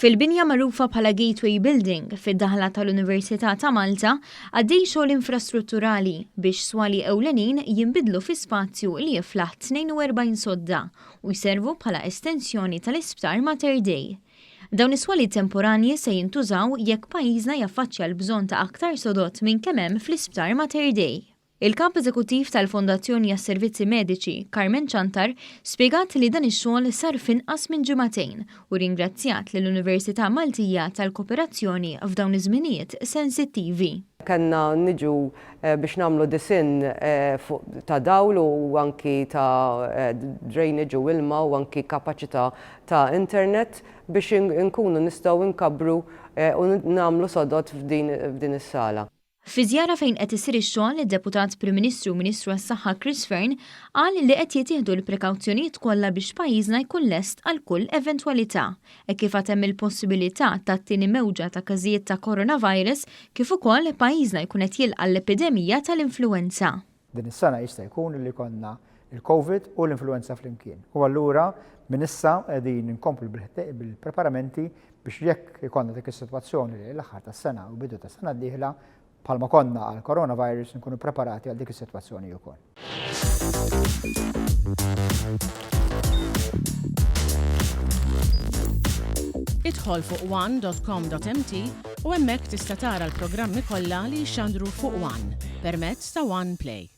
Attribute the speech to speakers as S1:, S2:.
S1: Fil-binja magħrufa bħala Gateway Building, fid-daħla tal-Università ta' Malta, għaddej xogħol infrastrutturali biex swali ewlenin jinbidlu fi spazju li jiflaħ 42 sodda u jservu bħala estensjoni tal-Isptar Mater Dei. Dawn is-swali temporanji se jintużaw jekk pajjiżna jaffaċċja l-bżonn ta' aktar sodod minn kemm hemm fl-Isptar Mater Dei. Il-Kap Eżekuttiv tal-Fondazzjoni għas-Servizzi Mediċi, Carmen Ciantar, spjegat li dan ix-xogħol sar f'inqas minn ġimagħtejn u rringrazzjat lill-Università Maltija tal-koperazzjoni f'dawn iż-żminijiet sensittivi.
S2: Kellna niġu biex nagħmlu disinn ta' dawl u anki ta' drainage u ilma u anki kapaċità ta' internet biex inkunu nistgħu nkabbru u nagħmlu sodod f'din is-sala.
S1: Fi żjara fejn qed isir ix-xogħol, id-Deputat Prim Ministru u Ministru għas-Saħħa Chris Fearne qal li qed jittieħdu l-prekawzjonijiet kollha biex pajjiżna jkun lest għal kull eventwalità, hekk kif għad hemm il-possibilità tat-tieni mewġa ta' każijiet ta' coronavirus kif ukoll pajjiżna jkun qed jilqa' l-epidemija tal-influwenza.
S3: Din is-sena jista' jkun li jkollna l-Covid u l-influwenza flimkien u allura minn issa qegħdin inkomplu bil-preparamenti biex jekk ikollna dik is-sitwazzjoni lejn l-aħħar tas-sena u bidu tas-sena d-dieħla, bħalma konna għall-coronavirus nkunu preparati għal dik is-sitwazzjoni wkoll.
S4: Idħol fuq one.com.mt u hemmhekk tista' tara l-programmi kollha li jixxandru fuq One permezz ta' One Play.